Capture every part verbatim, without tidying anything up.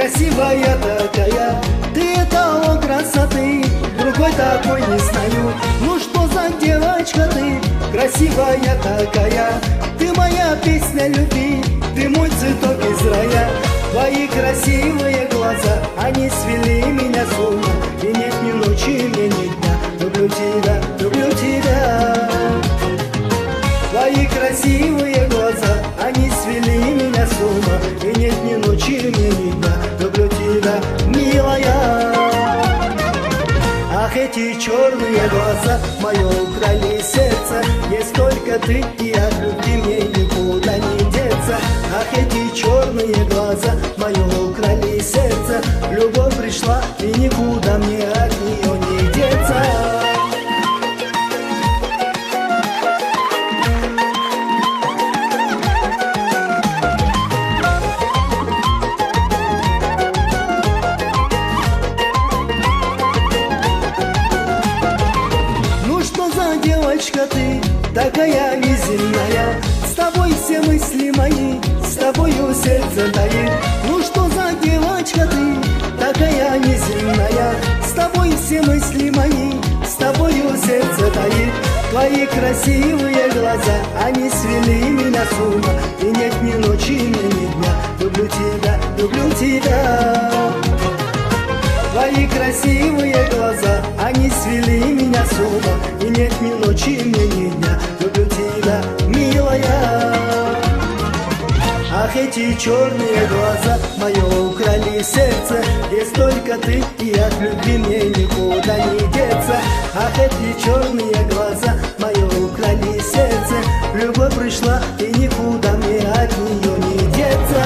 Красивая такая, ты эталон красоты, другой такой не знаю. Ну что за девочка ты, красивая такая, ты моя песня любви, ты мой цветок из рая. Твои красивые глаза, они свели меня с ума, и нет ни ночи мне, ни дня. Люблю тебя, люблю тебя. Твои красивые глаза, они свели меня с ума, и нет ни ночи мне, ни дня. Люблю тебя, милая. Ах, эти чёрные глаза моё украли сердце, есть только ты, и от любви мне никуда не деться. Ах, эти чёрные глаза моё украли сердце, любовь пришла, и никуда мне от неё не деться. Ну что за девочка ты, такая неземная, с тобой все мысли мои, с тобою сердце таит. Ну что за девочка ты, такая неземная, с тобой все мысли мои, с тобою сердце таит. Твои красивые глаза, они свели меня с ума, и нет ни ночи мне, ни дня. Люблю тебя, люблю тебя. Твои красивые глаза, они свели меня с ума, и нет ни ночи мне, ни дня. Люблю тебя, милая. Ах, эти чёрные глаза моё украли сердце, есть только ты, и от любви мне никуда не деться. Ах, эти чёрные глаза моё украли сердце, любовь пришла, и никуда мне от неё не деться.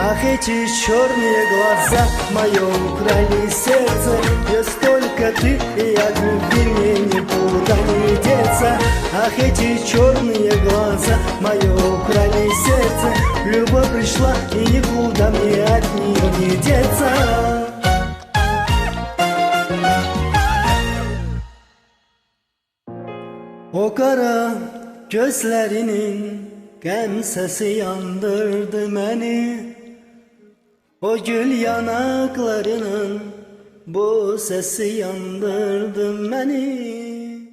Ах, эти чёрные глаза моё украли сердце, есть только ты, и от любви мне никуда не деться. Ах, эти чёрные глаза моё украли сердце, любовь пришла, и никуда мне от неё не деться. O qara gözlerinin qem sesi yandırdı meni. O gül yanaklarının bu sesi yandırdı meni.